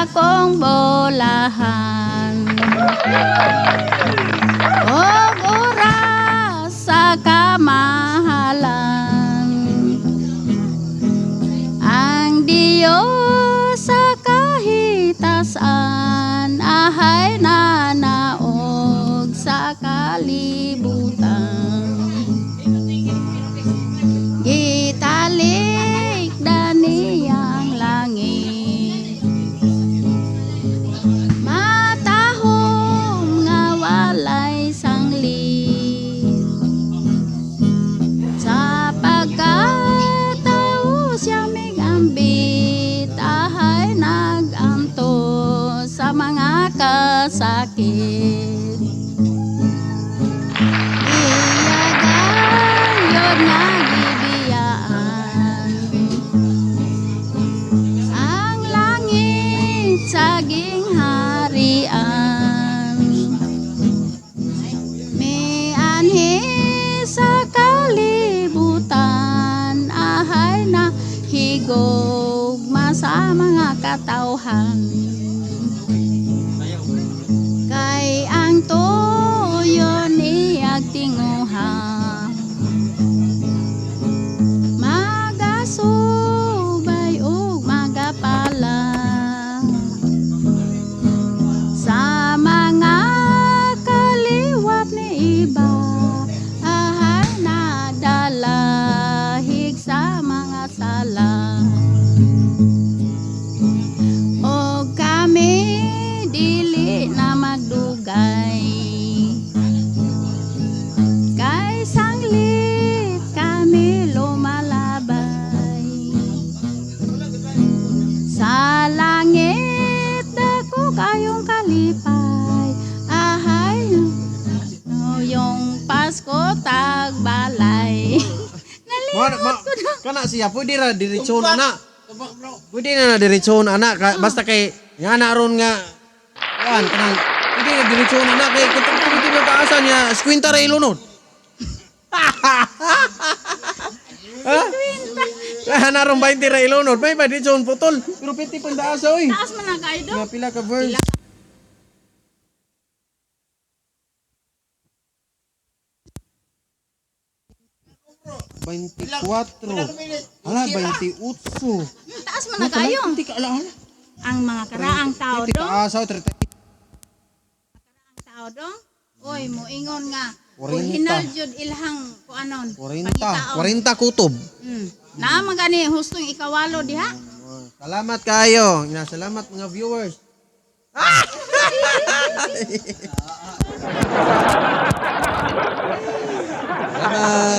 Dakong bolahan og oras sa kamahalan. Ang Diyos sa kahitasan ahay nanaog sa kalibutan. Gitalik dani ang langit, matahom nga walay sanglit. Sa pagkatao siya migambit, ahay naganto sa mga kasakit. Iya gayod nga gibiyaan ang langit sa gingharian. Mianhi sa kalibutan, ahay na higugma sa mga katawhan. Kay ang tuyo niyag tinguha, magasubay ug magapala sa mga kaliwat ni iba, ahay nadalahig sa mga sala. O kami dili na magdugay, kay sanglit kami lumalabay. Sa langit dako kayong kalipay, ahay yung Pasko tagbalay. Ma, kana siya pwede ra diretso na. Pwede na na diretso na anak basta kay nga na ron nga kuan kanang pwede na diretso na anak kay kung pwede mo taasa niya skwinta ra ilunod. Ha? Kaya na ron 20 ra ilunod, may ba diretso putol. Pero 20 pang taasa oy. Taas man na kayo do. Nga pila ka verse. 24. Ala, 28. Taas man na kayo. Hindi ka ala, ala. Ang mga karaang tao Hindi dong. ka asa, 30. Tao dong. Oy, moingon nga. 40. Original jud ilhang kuanon. 40. Pangitaon. 40 kutob. Naa man gani hustong ikawalo diha. Salamat kayo. Ina, salamat mga viewers. Salamat.